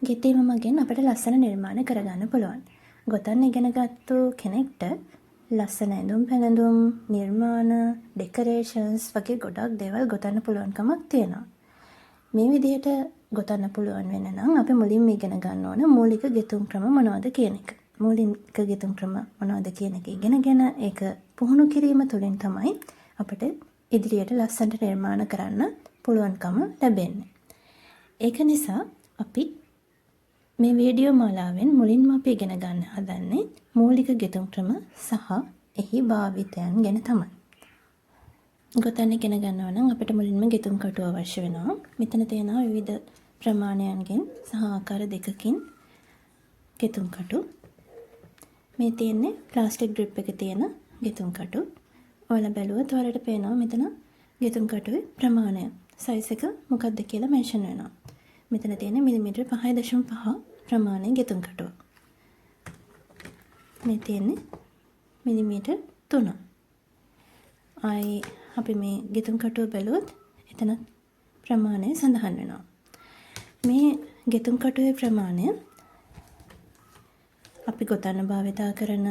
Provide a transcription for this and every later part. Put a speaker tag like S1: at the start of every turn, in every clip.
S1: ගෙතීම මගින් අපිට ලස්සන නිර්මාණ කරගන්න පුළුවන්. ගොතන්න ඉගෙන ගත්තු කෙනෙක්ට ලස්සන ඇඳුම් පැළඳුම්, නිර්මාණ, ඩෙකරේෂන්ස් වගේ ගොඩක් දේවල් ගොතන්න පුළුවන්කමක් තියෙනවා. මේ විදිහට ගොතන්න පුළුවන් වෙන්න නම් අපි මුලින්ම ඉගෙන ගන්න ඕන මූලික ගෙතුම් ක්‍රම මොනවද කියන එක. මූලික ගෙතුම් ක්‍රම මොනවද කියන එක ඉගෙනගෙන ඒක පුහුණු කිරීම තුළින් තමයි අපිට ඉදිරියට ලස්සනට නිර්මාණ කරන්න පුළුවන්කම ලැබෙන්නේ. ඒක නිසා අපි මේ වීඩියෝ මාලාවෙන් මුලින්ම අපි ඉගෙන ගන්න හදන්නේ මූලික ගෙතුම් ක්‍රම සහ එහි භාවිතයන් ගැන තමයි. ගොතන්න ඉගෙන ගන්නවා නම් අපිට මුලින්ම ගෙතුම් කටුව අවශ්‍ය වෙනවා. මෙතන තියෙනවා විවිධ ප්‍රමාණයන්ගෙන් සහ ආකාර දෙකකින් ගෙතුම් කටු. මේ තියෙන්නේ ප්ලාස්ටික් ග්‍රිප් එක තියෙන ගෙතුම් කටු. ඔයාලා බැලුවොත් ඔයාලට පේනවා මෙතන ගෙතුම් කටුවේ ප්‍රමාණය, සයිස් එක මොකක්ද කියලා මෙන්ෂන් වෙනවා. මෙතන තියෙන්නේ මිලිමීටර් 5.5 ප්‍රමාණයේ ගෙතුම් කටුව. මේ තියෙන්නේ මිලිමීටර් 3. ආයේ අපි මේ ගෙතුම් කටුව බැලුවොත් එතන ප්‍රමාණය සඳහන් වෙනවා. මේ ගෙතුම් කටුවේ ප්‍රමාණය අපි ගොතන්න භාවිතා කරන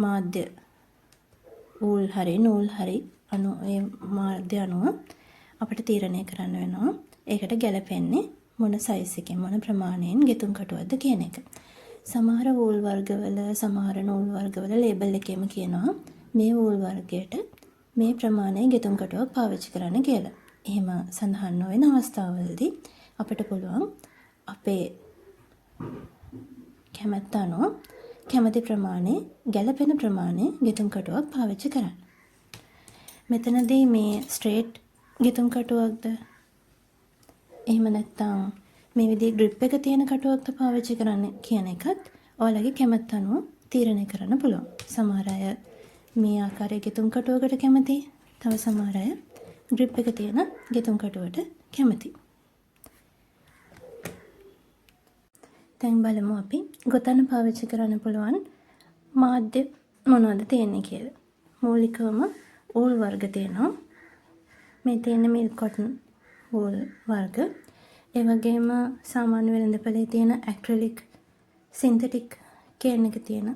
S1: මාධ්‍ය, ඌල් හරි නූල් හරි අනු ඒ මාධ්‍ය අනුව අපිට තීරණය කරන්න වෙනවා ඒකට ගැලපෙන්නේ මොන සයිස් එකෙන්, මොන ප්‍රමාණයෙන් ගෙතුම් කටුවක්ද කියන එක. සමහර වූල් වර්ගවල, සමහර නූල් වර්ගවල ලේබල් එකේම කියනවා මේ වූල් වර්ගයට මේ ප්‍රමාණයේ ගෙතුම් කටුවක් පාවිච්චි කරන්න කියලා. එහෙම සඳහන් නොවන අවස්ථාවලදී අපිට පුළුවන් අපේ කැමැත්ත අනුව කැමති ප්‍රමාණය, ගැලපෙන ප්‍රමාණය ගෙතුම් කටුවක් පාවිච්චි කරන්න. මෙතනදී මේ ස්ට්‍රේට් ගෙතුම් කටුවක්ද, එහෙම නැත්නම් මේ විදිහේ ග්‍රිප් එක තියෙන කටුවක්ද පාවිච්චි කරන්න කියන එකත් ඔයාලගේ කැමැත්ත අනුව තීරණය කරන්න පුළුවන්. සමහර අය මේ ආකාරයේ ගෙතුම් කටුවකට කැමති. තව සමහර අය ග්‍රිප් එක තියෙන ගෙතුම් කටුවට කැමති. දැන් බලමු අපි ගොතන්න පාවිච්චි කරන්න පුළුවන් මාධ්‍ය මොනවද තියෙන්නේ කියලා. මූලිකවම වූල් වර්ග තියෙනවා. මේ තියෙන මිල්ක් කොටන් වූල් වර්ග. ඒ වගේම සාමාන්‍ය වෙළඳපොලේ තියෙන ඇක්‍රලික්, සින්තටික් කේන් එක තියෙන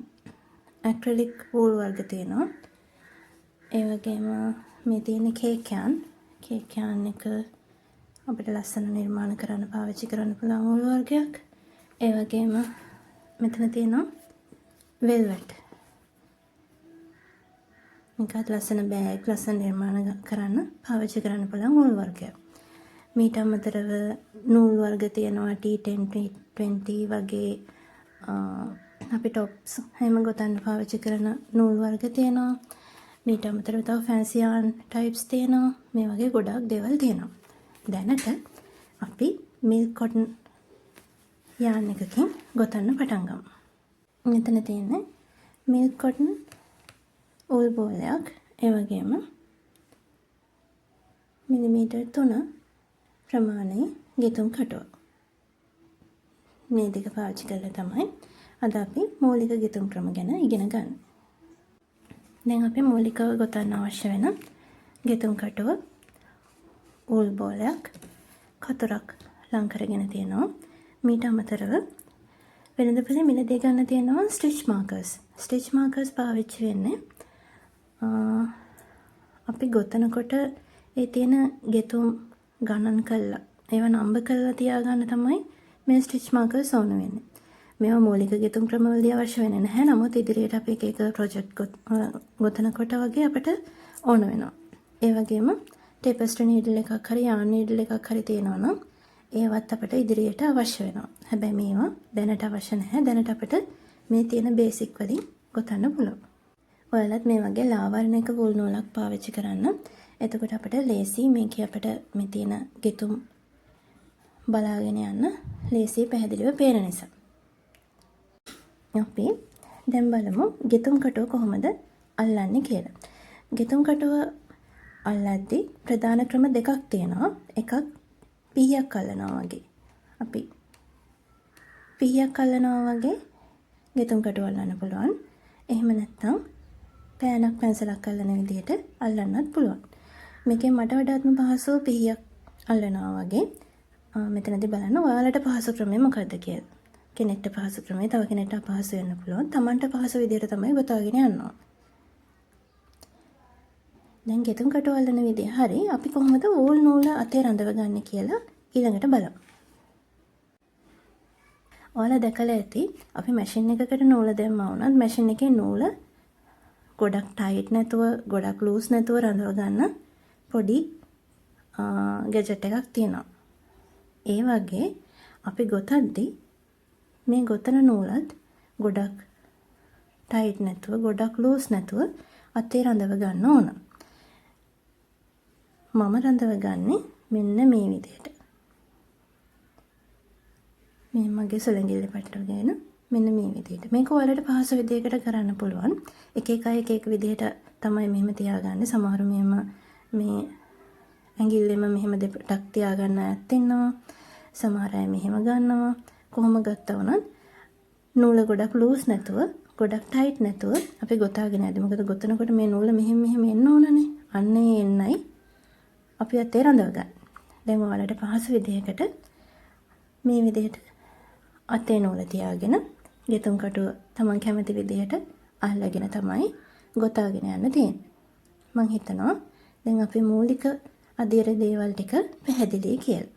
S1: ඇක්‍රලික් වූල් වර්ග තියෙනවා. ඒ වගේම මේ තියෙන කේක් යාන්. කේක් යාන් එක අපිට ලස්සන නිර්මාණ කරන්න පාවිච්චි කරන්න පුළුවන් වූල් වර්ගයක්. ඒ වගේම මෙතන තියෙනවා වෙල්වට්. මේකත් ලස්සන බෑග්, ලස්සන නිර්මාණ කරන්න පාවිච්චි කරන්න පුළුවන් වූල් වර්ගයක්. මීට අමතරව නූල් වර්ග තියෙනවා. T10, T20 වගේ අපි ටොප්ස් එහෙම ගොතන්න පාවිච්චි කරන නූල් වර්ග තියෙනවා. මීට අමතරව තව ෆැන්සි යාන් ටයිප්ස් තියෙනවා. මේ වගේ ගොඩාක් දේවල් තියෙනවා. දැනට අපි මිල්ක් කොටන් යාන් එකකින් ගොතන්න පටන් ගමු. මෙතන තියෙන්නේ මිල්ක් කොටන් වූල් බෝලයක්. ඒ වගේම මිලිමීටර් 3 ප්‍රමාණයේ ගෙතුම් කටුවක්. මේ දෙක පාවිච්චි කරලා තමයි අද අපි මූලික ගෙතුම් ක්‍රම ගැන ඉගෙන ගන්න. දැන් අපි මූලිකව ගොතන්න අවශ්‍ය වෙන ගෙතුම් කටුව, වූල් බෝලයක්, කතුරක් ලං කරගෙන තියෙනවා. මීට අමතරව වෙළඳපොලේ මිලදී ගන්න තියෙනවා ස්ටිච් මාකර්ස්. ස්ටිච් මාකර්ස් පාවිච්චි වෙන්නේ අපි ගොතනකොට ඒ තියෙන ගෙතුම් ගණන් කරලා, ඒවා නම්බර් කරලා තියාගන්න තමයි මේ ස්ටිච් මාකර්ස් ඕන වෙන්නේ. මේවා මූලික ගෙතුම් ක්‍රමවලදී අවශ්‍ය වෙන්නේ නැහැ. නමුත් ඉදිරියට අපි එක එක ප්‍රොජෙක්ට් ගොතනකොට වගේ අපිට ඕන වෙනවා. ඒ වගේම ටේපස්ට්‍රි නීඩල් එකක් හරි යාන් නීඩල් එකක් හරි තියෙනවා නම් ඒවත් අපිට ඉදිරියට අවශ්‍ය වෙනවා. හැබැයි මේවා දැනට අවශ්‍ය නැහැ. දැනට අපිට මේ තියෙන බේසික් වලින් ගොතන්න පුළුවන්. ඔයාලත් මේ වගේ ලා වර්ණයක වූල් නූලක් පාවිච්චි කරන්න. එතකොට අපිට ලේසි මේකේ අපිට මේ තියෙන ගෙතුම් බලාගෙන යන්න ලේසි, පැහැදිලිව පේන නිසා. අපි දැන් බලමු ගෙතුම් කටුව කොහොමද අල්ලන්නේ කියලා. ගෙතුම් කටුව අල්ලද්දි ප්‍රධාන ක්‍රම දෙකක් තියෙනවා. එකක් පිහියක් අල්ලනවා වගේ. අපි පිහියක් අල්ලනවා වගේ ගෙතුම් කටුව අල්ලන්න පුළුවන්. එහෙම නැත්නම් පෑනක් පැන්සලක් අල්ලන විදිහට අල්ලන්නත් පුළුවන්. මේකෙන් මට වඩාත්ම පහසුව පිහියක් අල්ලනවා වගේ. මෙතනදී බලන්න ඔයාලට පහසු ක්‍රමය මොකද්ද කියලා. කෙනෙක්ට පහසු ක්‍රමය තව කෙනෙක්ට අපහසු වෙන්න පුළුවන්. තමන්ට පහසු විදිහට තමයි ගොතාගෙන යන්න ඕන. දැන් ගෙතුම් කටුව අල්ලන විදිය හරි. අපි කොහොමද වූල් නූල අතේ රඳවගන්නේ කියලා ඊළඟට බලමු. ඔයාලා දැකලා ඇති අපි මැෂින් එකකට නූල දැම්මා වුණත් මැෂින් එකේ නූල ගොඩක් ටයිට් නැතුව ගොඩක් ලූස් නැතුව රඳව ගන්න පොඩි ගැජට් එකක් තියෙනවා. ඒ වගේ අපි ගොතද්දි මේ ගොතන නූලත් ගොඩක් ටයිට් නැතුව ගොඩක් ලූස් නැතුව අතේ රඳව ගන්න ඕන. මම රඳව ගන්නේ මෙන්න මේ විදිහට. මේ මගේ සුළඟිල්ල පටලවගෙන මෙන්න මේ විදිහට. මේක ඔයාලට පහසු විදිහකට කරන්න පුළුවන්. එක එක අය එක එක විදිහට තමයි මෙහෙම තියාගන්නේ. සමහරු මෙහෙම මේ ඇඟිල්ලෙම මෙහෙම දෙපටක් තියාගන්න අයත් ඉන්නවා. සමහර අය මෙහෙම ගන්නවා. කොහොම ගත්තා වුණත් නූල ගොඩක් ලූස් නැතුව ගොඩක් ටයිට් නැතුව අපි ගොතාගෙන යද්දි, මොකද ගොතනකොට මේ නූල මෙහෙම මෙහෙම එන්න ඕනනේ. අන්න ඒ එන්නයි අපි අතේ රඳව ගන්න. දැන් ඔයාලට පහසු විදිහකට මේ විදිහට අතේ නූල තියාගෙන ගෙතුම් කටුව තමන් කැමති විදිහට අල්ලගෙන තමයි ගොතාගෙන යන්න තියෙන්නේ. මං හිතනවා දැන් අපි මූලික අදියර දේවල් ටික පැහැදිලි කියලා.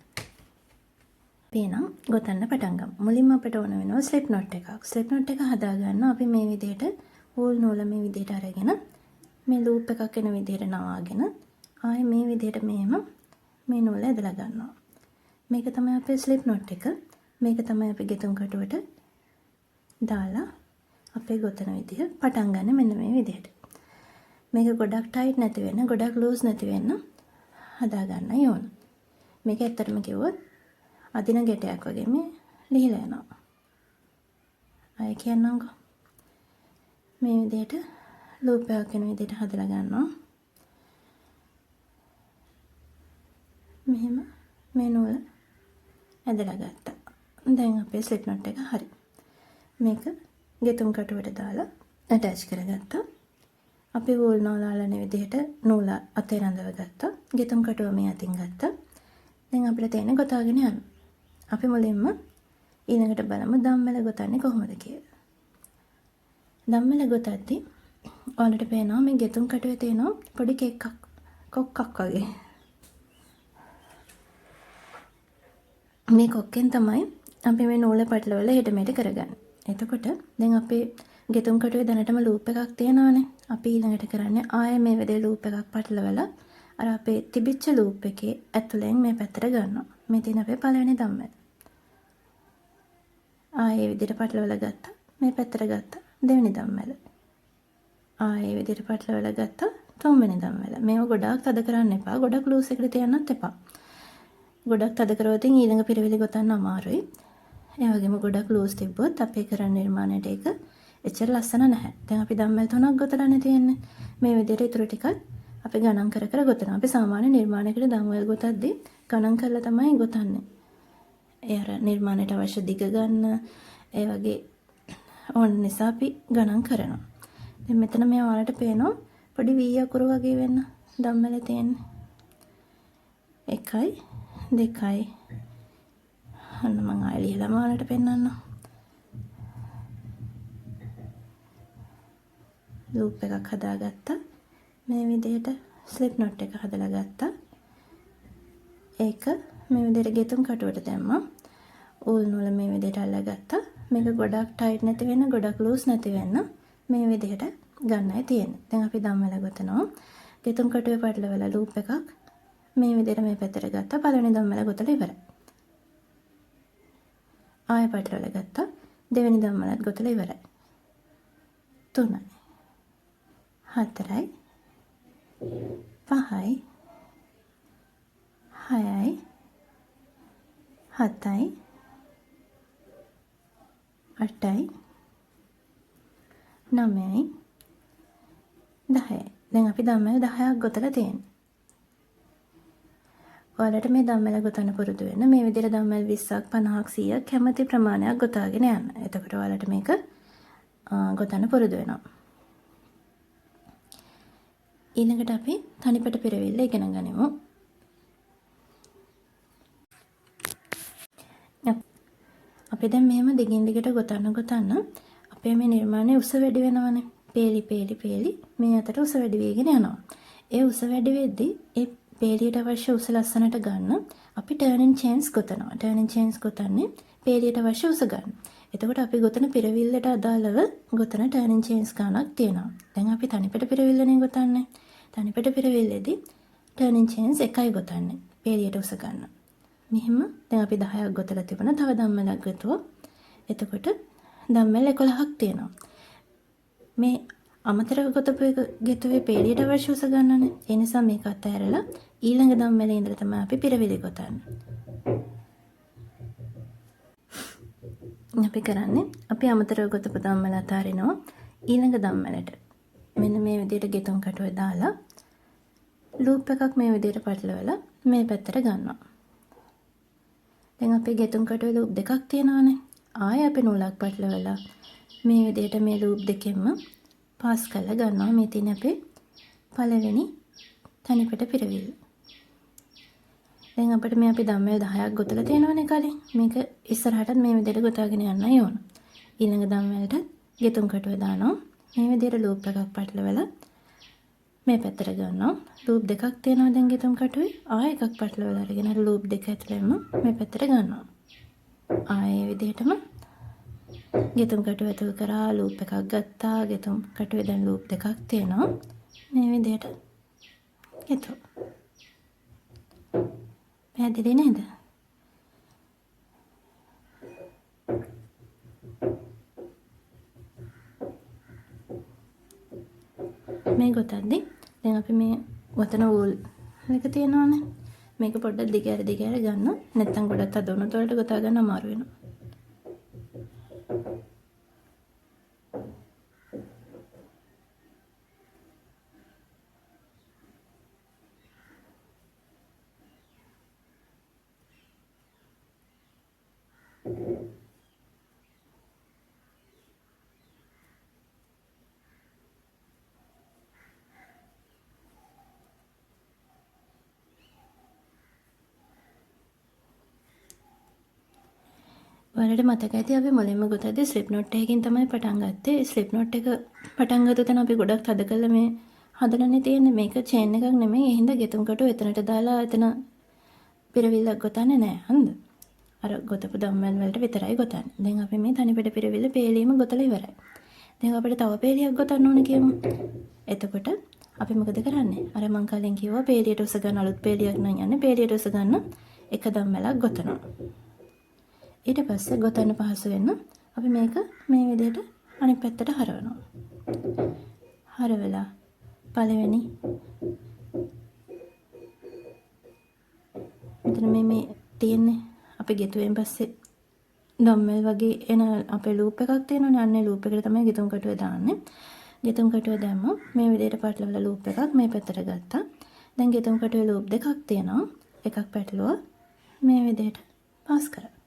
S1: අපි එහෙනම් ගොතන්න පටන් ගමු. මුලින්ම අපිට ඕන වෙනවා ස්ලිප් නොට් එකක්. ස්ලිප් නොට් එක හදාගන්න අපි මේ විදිහට වූල් නූල මේ විදිහට අරගෙන මේ ලූප් එකක් එන විදිහට නවාගෙන ආයේ මේ විදිහට මෙහෙම මේ නූල ඇදලා ගන්නවා. මේක තමයි අපේ ස්ලිප් නොට් එක. මේක තමයි අපි ගෙතුම් කටුවට දාලා අපේ ගොතන විදිහ පටන් ගන්න මෙන්න මේ විදිහට. මේක ගොඩක් ටයිට් නැති වෙන්න, ගොඩක් ලූස් නැති වෙන්න හදා ගන්නයි ඕන. මේක ඇත්තටම කිව්වොත් අදින ගැටයක් වගේ මේ ලිහිලා යනවා. ආයෙ කියන්නම්කෝ. මේ විදිහට ලූප් එකක් වෙන විදිහට හදලා ගන්නවා. මෙහෙම මේ නූල ඇදලා ගත්තා. දැන් අපේ ස්ලිප් නොට් එක හරි. මේක ගෙතුම් කටුවට දාලා ඇටච් කරගත්තා. අපි වූල් නූල අල්ලන විදිහට නූල අතේ රඳව ගත්තා. ගෙතුම් කටුව මේ අතින් ගත්තා. දැන් අපිට තියෙන්නේ ගොතාගෙන යන්න. අපි මුලින්ම ඊළඟට බලමු දම්වැල ගොතන්නේ කොහොමද කියලා. දම්වැල ගොතද්දි ඔයාලට පේනවා මේ ගෙතුම් කටුවේ තියෙනවා පොඩි කෙක්කක්, කොක්කක් වගේ. මේ කොක්කෙන් තමයි අපි මේ නූල පටලවලා එහෙට මෙහෙට කරගන්නේ. එතකොට දැන් අපේ ගෙතුම් කටුවේ දැනටම ලූප් එකක් තියෙනවානේ. අපි ඊළඟට කරන්නේ ආයෙ මේ විදිහේ ලූප් එකක් පටලවලා අර අපේ තිබිච්ච ලූප් එකේ ඇතුලෙන් මේ පැත්තට ගන්නවා. මේ තියෙන අපේ පළවෙනි දම්වැල. ආයෙ මේ විදිහට පටලවලා ගත්තා. මේ පැත්තට ගත්තා දෙවෙනි දම්වැල. ආයෙ මේ විදිහට පටලවලා ගත්තා තුන්වෙනි දම්වැල. මේව ගොඩාක් තද කරන්න එපා. ගොඩක් ලූස් එකට තියන්නත් එපා. ගොඩක් තද කරොත් ඊළඟ පිරවිලි ගොතන්න අමාරුයි. ඒ වගේම ගොඩක් ලූස් තිබ්බොත් අපේ කරන නිර්මාණයට ඒක එච්චර ලස්සන නැහැ. දැන් අපි දම්වැල් තුනක් ගොතලානේ තියෙන්නේ. මේ විදිහට ඉතුරු ටිකත් අපි ගණන් කර කර ගොතනවා. අපි සාමාන්‍ය නිර්මාණයකට දම්වැල් ගොතද්දී ගණන් කරලා තමයි ගොතන්නේ. ඒ අර නිර්මාණයට අවශ්‍ය දිග ගන්න ඒ වගේ ඕන නිසා අපි ගණන් කරනවා. දැන් මෙතන මේ ඔයාලට පේනවා පොඩි වී අකුරු වගේ වෙන්න දම්වැල තියෙන්නේ. 1යි 2යි අන්න මං ආයෙ ලියලාම ඔයාලට පෙන්නන්නම්. ලූප් එකක් හදාගත්තා. මේ විදිහට ස්ලිප් නොට් එක හදලා ගත්තා. ඒක මේ විදිහට ගෙතුම් කටුවට දැම්මා. ඌල් නූල මේ විදිහට අල්ලගත්තා. මේක ගොඩක් ටයිට් නැති වෙන්න, ගොඩක් ලූස් නැති වෙන්න මේ විදිහට ගන්නයි තියෙන්නේ. දැන් අපි දම්වැල ගොතනවා. ගෙතුම් කටුවේ පටලවලා ලූප් එකක් මේ විදිහට මේ පැත්තට ගත්තා. පළවෙනි දම්වැල ගොතලා ඉවරයි. ආයෙ පටලවලා ගත්තා. දෙවෙනි දම්වැලත් ගොතලා ඉවරයි. 3යි 4යි 5යි 6යි 7යි 8යි 9යි 10යි. දැන් අපි දම්වැල් 10ක් ගොතලා තියෙනවා. ඔයාලට මේ දම්වැල ගොතන්න පුරුදු වෙන්න. මේ විදිහට දම්වැල් 20ක් 50ක් 100ක් කැමති ප්‍රමාණයක් ගොතාගෙන යන්න. එතකොට ඔයාලට මේක ගොතන්න පුරුදු වෙනවා. ඊළඟට අපි තනිපට පිරවිල්ල ඉගෙන ගනිමු. අපි දැන් මෙහෙම දිගින් දිගට ගොතන්න ගොතන්න අපේ මේ නිර්මාණයේ උස වැඩි වෙනවනේ. පේලි පේලි පේලි මේ අතට උස වැඩි වෙගෙන යනවා. ඒ උස වැඩි වෙද්දි ඒ පේලියට අවශ්‍ය උස ලස්සනට ගන්න අපි ටර්නින් චේන්ස් ගොතනවා. ටර්නින් චේන්ස් ගොතන්නේ පේලියට අවශ්‍ය උස ගන්න. එතකොට අපි ගොතන පිරවිල්ලට අදාළව ගොතන ටර්නින් චේන්ස් ගානක් තියෙනවා. දැන් අපි තනිපෙට පිරවිල්ලනේ ගොතන්නේ. තනිපෙට පිරවිල්ලේදී ටර්නින් චේන්ස් එකයි ගොතන්නේ පේලියට උස ගන්න. මෙහෙම දැන් අපි 10ක් ගොතලා තිබුණා. තව දම්මලක් ගොතුවා. එතකොට දම්මල් 11ක් තියෙනවා. මේ අමතරව ගොතපු එක ගෙතුවේ පේලියට අවශ්‍ය උස ගන්නනේ. ඒ නිසා මේක අතහැරලා ඊළඟ දම්මලේ ඉඳලා තමයි අපි පිරවිලි ගොතන්නේ. අපි කරන්නේ අපි අමතරව ගොතපු දම්මල අතාරිනවා ඊළඟ දම්මලට. මෙන්න මේ විදිහට ගෙතුම් කටුව දාලා ලූප් එකක් මේ විදිහට පටලවලා මේ පැත්තට ගන්නවා. දැන් අපේ ගෙතුම් කටුවේ ලූප් දෙකක් තියෙනවානේ. ආයෙ අපි නූලක් පටලවලා මේ විදිහට මේ ලූප් දෙකෙන්ම පාස් කරලා ගන්නවා. මේ තියෙන අපේ පළවෙනි තනිපට පිරවිල්ල. දැන් අපිට මේ අපි දම්වැල් 10ක් ගොතලා තියෙනවනේ කලින්. මේක ඉස්සරහටත් මේ විදිහට ගොතාගෙන යන්නයි ඕන. ඊළඟ දම්වැලට ගෙතුම් කටුව දානවා. මේ විදිහට ලූප් එකක් පටලවලා මේ පැත්තට ගන්නවා. ලූප් දෙකක් තියෙනවා දැන් ගෙතුම් කටුවේ. ආයෙ එකක් පටලවලා අරගෙන අර ලූප් දෙක ඇතුළෙන්ම මේ පැත්තට ගන්නවා. ආයෙ විදිහටම ගෙතුම් කටුව ඇතුල් කරා ලූප් එකක් ගත්තා. ගෙතුම් කටුවේ දැන් ලූප් දෙකක් තියෙනවා. මේ විදිහට ගෙතුවා. පැහැදිලි නේද? මේ ගොතද්දි දැන් අපි මේ ගොතන වූල් එක තියෙනවනේ. මේක පොඩ්ඩක් දිග ඇර දිග ඇර ගන්න. නැත්තම් ගොඩක් තද වුණොත් ඔයාලට ගොතා ගන්න අමාරු වෙනවා. ඔයාලට මතක ඇති අපි මුලින්ම ගොතද්දි ස්ලිප් නොට් එකකින් තමයි පටන් ගත්තේ. ස්ලිප් නොට් එක පටන් ගත්ත තැන අපි ගොඩක් තද කරලා මේ හදලානේ තියෙන්නේ. මේක චේන් එකක් නෙමෙයි. ඒ හින්දා ගෙතුම් කටුව එතනට දාලා එතන පිරවිල්ලක් ගොතන්නේ නෑ. හන්ද? අර ගොතපු දම්වැල් වලට විතරයි ගොතන්නේ. දැන් අපි මේ තනිපෙට පිරවිල්ල පේලියම ගොතලා ඉවරයි. දැන් අපිට තව පේලියක් ගොතන්න ඕන කියමු. එතකොට අපි මොකද කරන්නේ? අර මං කලින් කිව්වා පේලියට උස ගන්න අලුත් පේලියක් නම් යන්නේ. පේලියට උස ගන්න එක දම්වැලක් ගොතනවා. ඊට පස්සේ ගොතන්න පහසු වෙන්න අපි මේක මේ විදිහට අනිත් පැත්තට හරවනවා. හරවලා පළවෙනි මෙතන මේ තියෙන්නේ අපි ගෙතුවෙන් පස්සේ දම්වැල් වගේ එන අපේ ලූප් එකක් තියෙනවනේ. අන්නේ ලූප් එකට තමයි ගෙතුම් කටුව දාන්නේ. ගෙතුම් කටුව දැම්මම මේ විදිහට පටලවලා ලූප් එකක් මේ පැත්තට ගත්තා. දැන් ගෙතුම් කටුවේ ලූප් දෙකක් තියෙනවා. එකක් පැටලුවා මේ විදිහට පාස් කරා.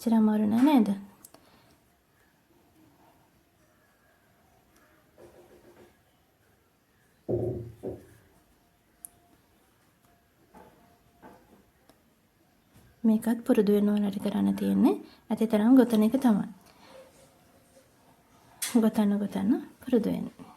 S1: එච්චර අමාරු නෑ නේද? මේකත් පුරුදු වෙන්න ඔයාලට කරන්න තියෙන්නේ ඇති තරම් ගොතන එක තමයි. ගොතන්න ගොතන්න පුරුදු වෙන්න.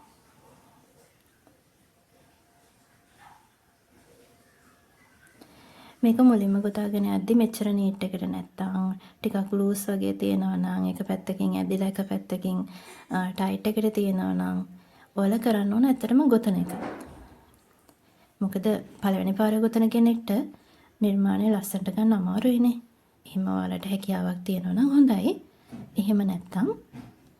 S1: මේක මුලින්ම ගොතාගෙන යද්දි මෙච්චර නීට් එකට නැත්තම් ටිකක් ලූස් වගේ තියෙනවා නම් එක පැත්තකින් ඇදිලා එක පැත්තකින් ටයිට් එකට තියෙනවා නම් ඔයාලා කරන්න ඕන ඇත්තටම ගොතන එක. මොකද පළවෙනි පාර ගොතන කෙනෙක්ට නිර්මාණය ලස්සනට ගන්න අමාරුයිනේ. එහෙම ඔයාලට හැකියාවක් තියෙනවා නම් හොඳයි. එහෙම නැත්තම්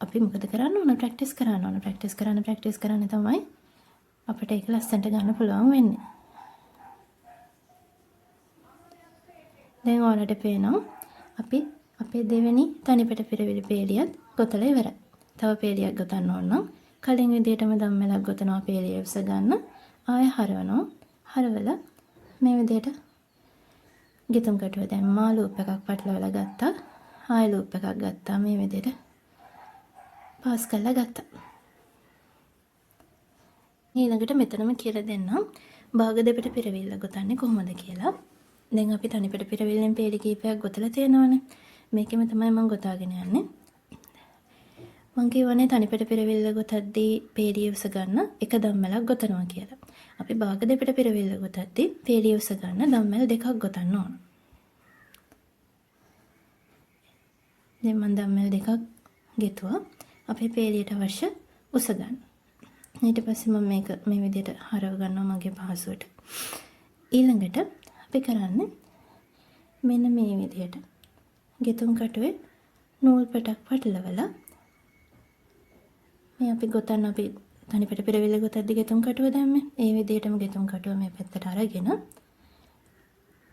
S1: අපි මොකද කරන්න ඕන? ප්‍රැක්ටිස් කරන්න ඕන. ප්‍රැක්ටිස් කරන්න ප්‍රැක්ටිස් කරන්න තමයි අපිට ඒක ලස්සනට ගන්න පුළුවන් වෙන්නේ. දැන් ඔයාලට පේනවා අපි අපේ දෙවෙනි තනිපෙට පිරවිලි පේලියත් ගොතලා ඉවරයි. තව පේලියක් ගොතන්න ඕන නම් කලින් විදියටම දම්වැලක් ගොතනවා පේලිය උස ගන්න. ආයෙ හරවනවා. හරවලා මේ විදියට ගෙතුම් කටුව දැම්මා, ලූප් එකක් පටලවලා ගත්තා. ආයෙ ලූප් එකක් ගත්තා. මේ විදියට පාස් කරලා ගත්තා. ඊළඟට මෙතනම කියලා දෙන්නම් භාග දෙපිට පිරවිල්ල ගොතන්නේ කොහොමද කියලා. දැන් අපි තනිපිට පිරවිල්ලෙන් පේලි කීපයක් ගොතලා තියෙනවනේ. මේකෙම තමයි මම ගොතාගෙන යන්නේ. මං කියවනේ තනිපිට පිරවිල්ල ගොතද්දී පේලිය උස ගන්න එක දම්මලක් ගොතනවා කියලා. අපි භාග දෙපිට පිරවිල්ල ගොතද්දී පේලිය උස ගන්න දම්මල් දෙකක් ගොතන්න ඕන. දැන් මං දම්මල් දෙකක් ගෙතුවා අපේ පේලියට අවශ්‍ය උස ගන්න. ඊට පස්සේ මම මේක මේ විදිහට හරව ගන්නවා මගේ පහසුවට. ඊළඟට අපි කරන්නේ මෙන්න මේ විදිහට ගෙතුම් කටුවේ නූල් පටක් පටලවලා මේ අපි ගොතන්න අපි තනිපට පෙරවිල්ල ගොතද්දි ගෙතුම් කටුව දැම්මේ. ඒ විදිහටම ගෙතුම් කටුව මේ පැත්තට අරගෙන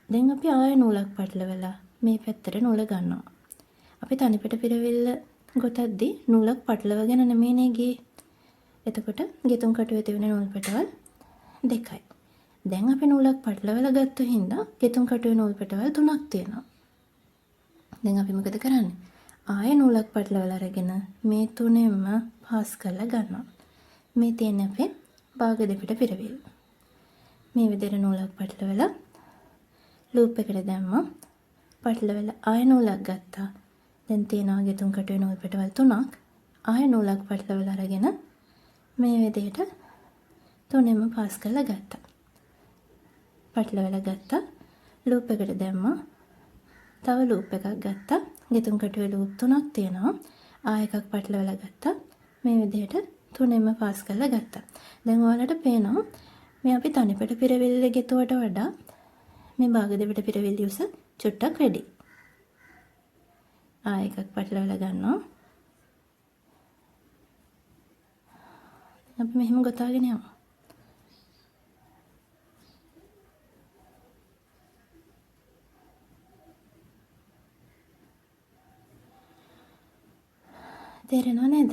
S1: දැන් අපි ආයෙ නූලක් පටලවලා මේ පැත්තට නූල ගන්නවා. අපි තනිපට පෙරවිල්ල ගොතද්දි නූලක් පටලවගෙන නෙමෙයිනේ ගියේ. එතකොට ගෙතුම් කටුවේ තිබෙන නූල් පටවල් දෙකයි. දැන් අපි නූලක් පටලවලා ගත්ත හින්දා ගෙතුම් කටුවේ නූල් පටවල් තුනක් තියෙනවා. දැන් අපි මොකද කරන්නේ? ආයෙ නූලක් පටලවලා අරගෙන මේ තුනෙන්ම පාස් කරලා ගන්නවා. මේ තියෙන අපේ භාග දෙපිට පිරවිල්ල. මේ විදිහට නූලක් පටලවලා ලූප් එකට දැම්මා. පටලවලා ආයෙ නූලක් ගත්තා. දැන් තියෙනවා ගෙතුම් කටුවේ නූල් පටවල් තුනක්. ආයෙ නූලක් පටලවලා අරගෙන මේ විදිහට තුනෙන්ම පාස් කරලා ගත්තා. පටලවලා ගත්තා. ලූප් එකට දැම්මා. තව ලූප් එකක් ගත්තා. ගෙතුම් කටුවේ ලූප් තුනක් තියෙනවා. ආ එකක් පටලවලා ගත්තා. මේ විදිහට තුනෙන්ම පාස් කරලා ගත්තා. දැන් ඔයාලට පේනවා මේ අපි තනිපට පිරවිල්ල ගෙතුවට වඩා මේ භාග දෙපිට පිරවිල්ල උස චුට්ටක් වැඩි. ආ එකක් පටලවලා ගන්නවා. අපි මෙහෙම ගොතාගෙන යමු. තේරෙනව නේද?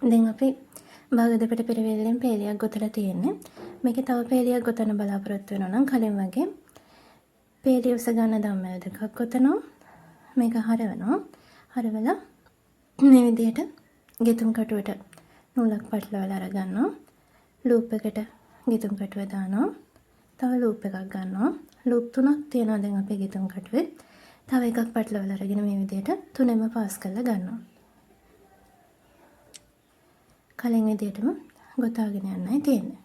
S1: දැන් අපි භාග දෙපිට පිරවිල්ලෙන් පේලියක් ගොතලා තියෙන්නේ. මේකේ තව පේලියක් ගොතන්න බලාපොරොත්තු වෙනවා නම් කලින් වගේ පේලිය උස ගන්න දම්මැල් දෙකක් ගොතනවා. මේක හරවනවා. හරවලා මේ විදිහට ගෙතුම් කටුවට නූලක් පටලවලා අරගන්නවා. ලූප් එකට ගෙතුම් කටුව දානවා. තව ලූප් එකක් ගන්නවා. ලූප් තුනක් තියෙනවා දැන් අපේ ගෙතුම් කටුවේ. තව එකක් පටලවලා අරගෙන මේ විදිහට තුනෙන්ම පාස් කරලා ගන්නවා. කලින් විදිහටම ගොතාගෙන යන්නයි තියෙන්නේ.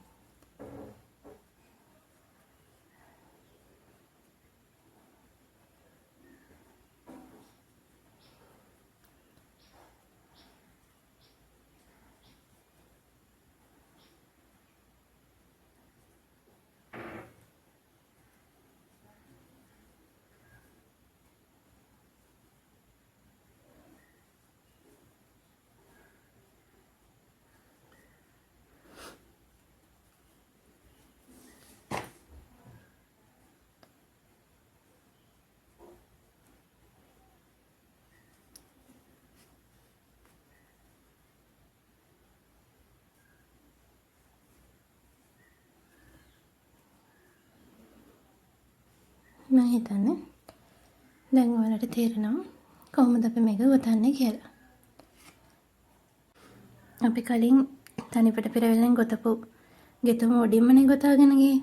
S1: මම හිතන්නේ දැන් ඔයාලට තේරෙනවා කොහොමද අපි මේක ගොතන්නේ කියලා. අපි කලින් තනිපට පෙරවිල්ලෙන් ගොතපු ගෙතුම උඩින්මනේ ගොතාගෙන ගියේ.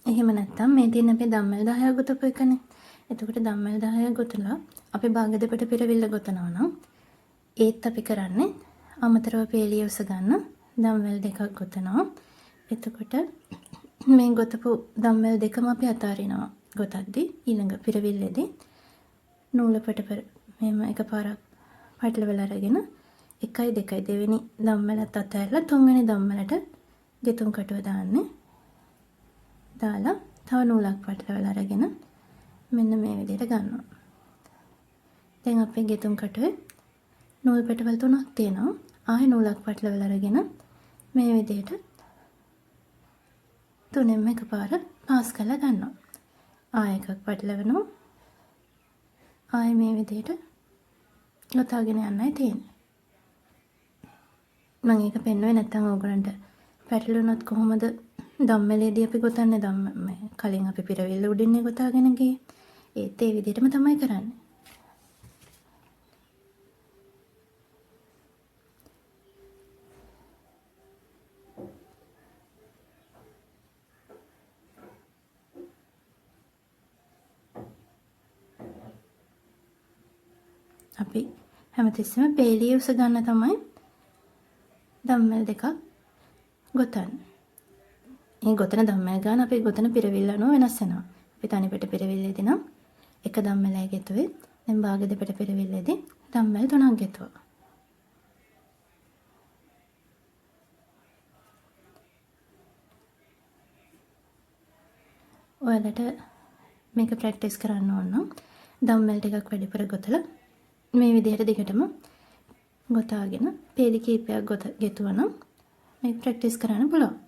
S1: එහෙම නැත්තම් මේ තියෙන අපේ දම්මැල් 10ක් ගොතපු එකනේ. එතකොට දම්මැල් 10ක් ගොතලා අපි භාග දෙපට පෙරවිල්ල ගොතනවා නම් ඒත් අපි කරන්නේ අමතරව පේලිය උස ගන්න දම්වැල් දෙකක් ගොතනවා. එතකොට මේ ගොතපු දම්වැල් දෙකම අපි අතාරිනවා. ගොතද්දි ඊළඟ පිරවිල්ලේදී නූලපට මෙහෙම එකපාරක් පටලවලා අරගෙන 1යි 2යි දෙවෙනි දම්වැලත් අතහැරලා තුන්වෙනි දම්වැලට ගෙතුම් කටුව දාන්නේ. දාලා තව නූලක් පටලවලා අරගෙන මෙන්න මේ විදිහට ගන්නවා. දැන් අපේ ගෙතුම් කටුවේ නූල් පෙටවල් තුනක් තියෙනවා. ආයෙ නූලක් පටලවලා අරගෙන මේ විදිහට තුනෙන්ම එකපාර පාස් කරලා ගන්නවා. ආයෙ එකක් පටලවනවා. ආයෙ මේ විදිහට ගොතාගෙන යන්නයි තියෙන්නේ. මම ඒක පෙන්නුවේ නැත්තම් ඕගොල්ලන්ට පැටලුනොත් කොහොමද දම්මැලේදී අපි ගොතන්නේ? දම් මේ කලින් අපි පිරවිල්ල උඩින්නේ ගොතාගෙන ගියේ. ඒත් ඒ විදිහටම තමයි කරන්නේ. අපි හැමතිස්සෙම පේලිය උස ගන්න තමයි දම්මැල් දෙකක් ගොතන්නේ. මේ ගොතන දම්මැල් ගන්න අපි ගොතන පිරවිල්ල අනුව වෙනස් වෙනවා. අපි තනිපෙට පිරවිල්ලේදී නම් එක දම්මැලයි ගෙතුවේ. දැන් භාග දෙපෙට පිරවිල්ලේදී දම්මැල් තුනක් ගෙතුවා. ඔයාලට මේක ප්‍රැක්ටිස් කරන්න ඕන නම් දම්මැල් ටිකක් වැඩිපුර ගොතලා මේ විදිහට දිගටම ගොතාගෙන පේලි කීපයක් ගෙතුවා නම් මේක ප්‍රැක්ටිස් කරන්න පුළුවන්.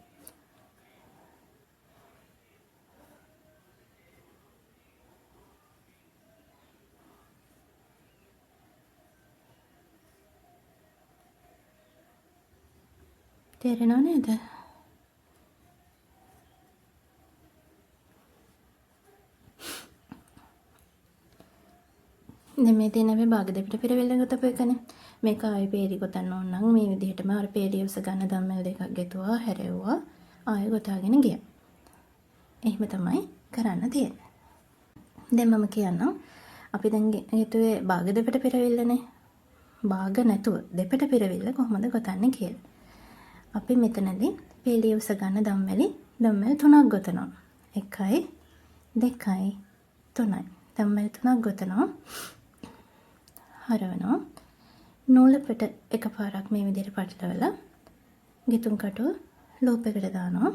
S1: තේරෙනව නේද? දැන් මේ තියෙන අපේ භාග දෙපිට පිරවිල්ල ගොතපු එකනේ. මේක ආයෙ පේලි ගොතන්න ඕන නම් මේ විදිහටම අර පේලිය උස ගන්න දම්මැල් දෙකක් ගෙතුවා, හැරෙව්වා, ආයෙ ගොතාගෙන ගියා. එහෙම තමයි කරන්න තියෙන්නේ. දැන් මම කියන්නම් අපි දැන් ගෙතුවේ භාග දෙපිට පිරවිල්ලනේ. භාග නැතුව දෙපිට පිරවිල්ල කොහොමද ගොතන්නේ කියලා. අපි මෙතනදී පේලිය උස ගන්න දම්මැලි තුනක් ගොතනවා. 1යි 2යි 3යි. දම්මැලි තුනක් ගොතනවා. හරවනවා. නූල පෙට එකපාරක් මේ විදිහට පටලවලා ගෙතුම් කටුව ලූප් එකට දානවා.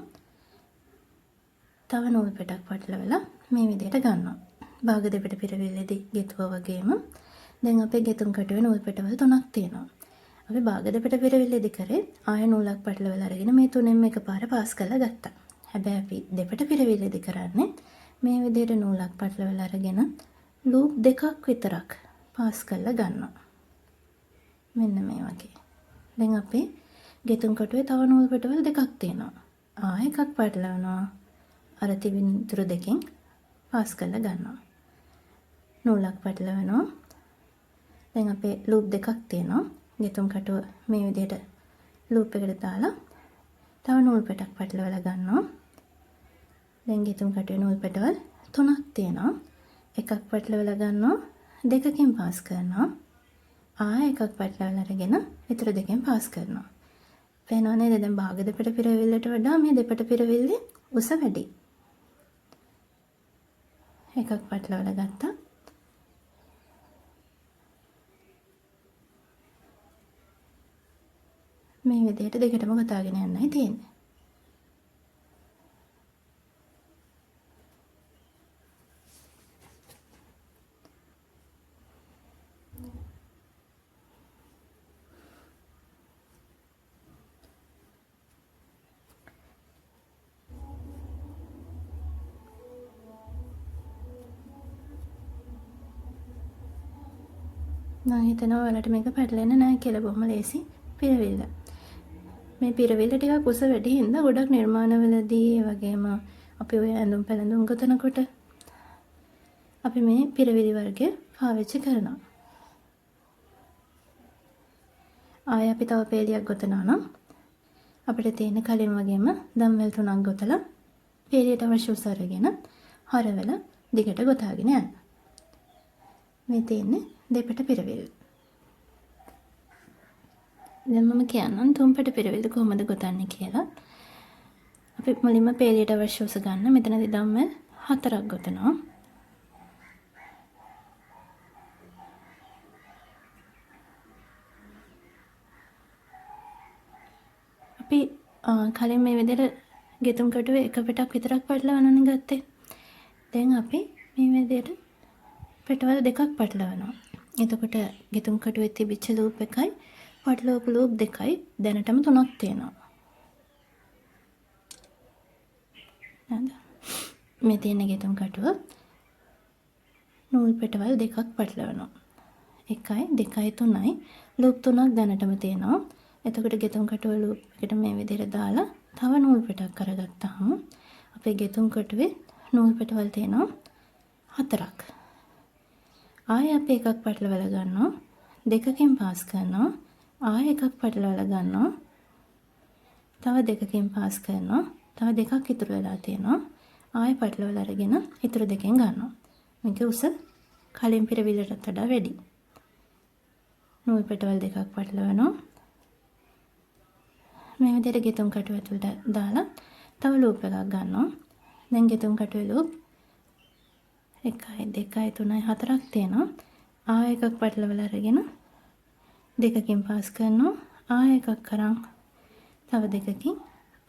S1: තව නූල් පෙටක් පටලවලා මේ විදිහට ගන්නවා. භාග දෙපිට පිරවිල්ලේදී ගෙතුවා වගේම දැන් අපේ ගෙතුම් කටුවේ නූල් පෙටවල් තුනක් තියෙනවා. අපි භාග දෙපිට පිරවිල්ලේදී කරේ ආය නූලක් පටලවලා අරගෙන මේ තුනෙන්ම එකපාර පාස් කරලා ගත්තා. හැබැයි අපි දෙපිට පිරවිල්ලේදී කරන්නේ මේ විදිහට නූලක් පටලවලා අරගෙන ලූප් දෙකක් විතරක් පාස් කරලා ගන්නවා. මෙන්න මේ වගේ. දැන් අපේ ගෙතුම් කටුවේ තව නූල් පෙටවල් දෙකක් තියෙනවා. ආ එකක් පටලවනවා. අර තිබෙන ඉතුරු දෙකෙන් පාස් කරලා ගන්නවා. නූලක් පටලවනවා. දැන් අපේ ලූප් දෙකක් තියෙනවා. ගෙතුම් කටුව මේ විදිහට ලූප් එකට දාලා තව නූල් පෙටක් පටලවලා ගන්නවා. දැන් ගෙතුම් කටුවේ නූල් පෙටවල් තුනක් තියෙනවා. එකක් පටලවලා ගන්නවා. දෙකකින් පාස් කරනවා. ආ එකක් පටලවලා අරගෙන ඉතුරු දෙකෙන් පාස් කරනවා. පේනව නේද? දැන් භාග දෙපිට පිරවිල්ලට වඩා මේ දෙපිට පිරවිල්ලේ උස වැඩි. එකක් පටලවලා ගත්තා. මේ විදිහට දෙකටම ගොතාගෙන යන්නයි තියෙන්නේ. මං හිතනවා ඔයාලට මේක පැටලෙන්නේ නැහැ කියලා. බොහොම ලේසි පිරවිල්ල. මේ පිරවිල්ල ටිකක් උස වැඩි හින්දා ගොඩක් නිර්මාණවලදී ඒ වගේම අපි ඔය ඇඳුම් පැළඳුම් ගොතනකොට අපි මේ පිරවිලි වර්ගය පාවිච්චි කරනවා. ආයෙ අපි තව පේලියක් ගොතනවා නම් අපිට තියෙන කලින් වගේම දම්වැල් තුනක් ගොතලා පේලියට අවශ්‍ය උස අරගෙන හරවලා දිගට ගොතාගෙන යන්න. මේ තියෙන්නේ දෙපට පිරවිල්ල. දැන් මම කියන්නම් තුන්පට පිරවිල්ල කොහොමද ගොතන්නේ කියලා. අපි මුලින්ම පේලියට අවශ්‍ය උස ගන්න. මෙතනදී දම්වැල් 4ක් ගොතනවා. අපි කලින් මේ විදිහට ගෙතුම් කටුවේ එක පෙටක් විතරක් පටලවනනේ ගත්තේ. දැන් අපි මේ විදිහට පෙටවල් දෙකක් පටලවනවා. එතකොට ගෙතුම් කටුවේ තිබිච්ච ලූප් එකයි පටලවපු ලූප් දෙකයි දැනටම තුනක් තියෙනවා. නේද? මේ තියෙන ගෙතුම් කටුව නූල් පෙටවල් දෙකක් පටලවනවා. 1යි 2යි 3යි ලූප් තුනක් දැනටම තියෙනවා. එතකොට ගෙතුම් කටුව ලූප් එකට මේ විදිහට දාලා තව නූල් පෙටක් අරගත්තාම අපේ ගෙතුම් කටුවේ නූල් පෙටවල් තියෙනවා 4ක්. ආයෙ අපි එකක් පටලවලා ගන්නවා. දෙකකින් පාස් කරනවා. ආයෙ එකක් පටලවලා ගන්නවා. තව දෙකකින් පාස් කරනවා. තව දෙකක් ඉතුරු වෙලා තියෙනවා. ආයෙ පටලවලා අරගෙන ඉතුරු දෙකෙන් ගන්නවා. මේක උස කලින් පිරවිල්ලටත් වඩා වැඩි. නූල් පෙටවල් දෙකක් පටලවනවා. මේ විදිහට ගෙතුම් කටුව ඇතුළට දාලා තව ලූප් එකක් ගන්නවා. දැන් ගෙතුම් කටුවේ ලූප් 1යි 2යි 3යි 4ක් තියෙනවා. ආයෙ එකක් පටලවලා අරගෙන දෙකකින් පාස් කරනවා. ආයෙ එකක් අරන් තව දෙකකින්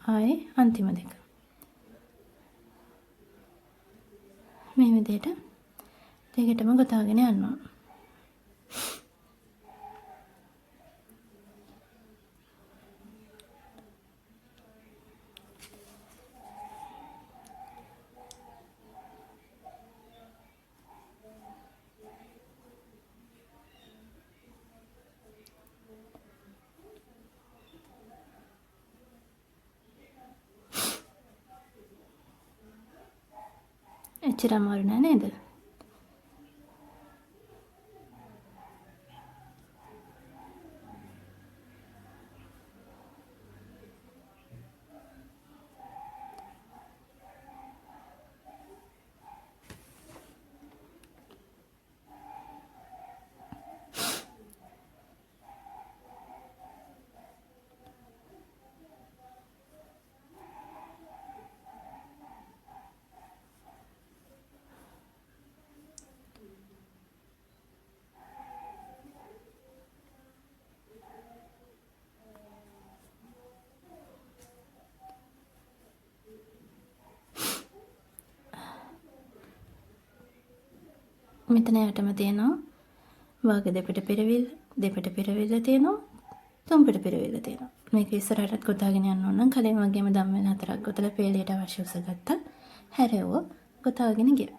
S1: ආයෙ අන්තිම දෙක. මේ විදිහට දෙකටම ගොතාගෙන යනවා. එච්චර අමාරු නෑ නේද? මෙතන යටම තියෙනවා වාග දෙපිට පිරවිල්ල, දෙපිට පිරවිල්ල තියෙනවා, තුන් පිට පිරවිල්ල තියෙනවා. මේක ඉස්සරහටත් ගොතාගෙන යන්න ඕන නම් කලින් වගේම දම්වැල් හතරක් ගොතලා පේළියට අවශ්‍ය උස ගත්තා. හැරෙව්ව ගොතාගෙන ගියා.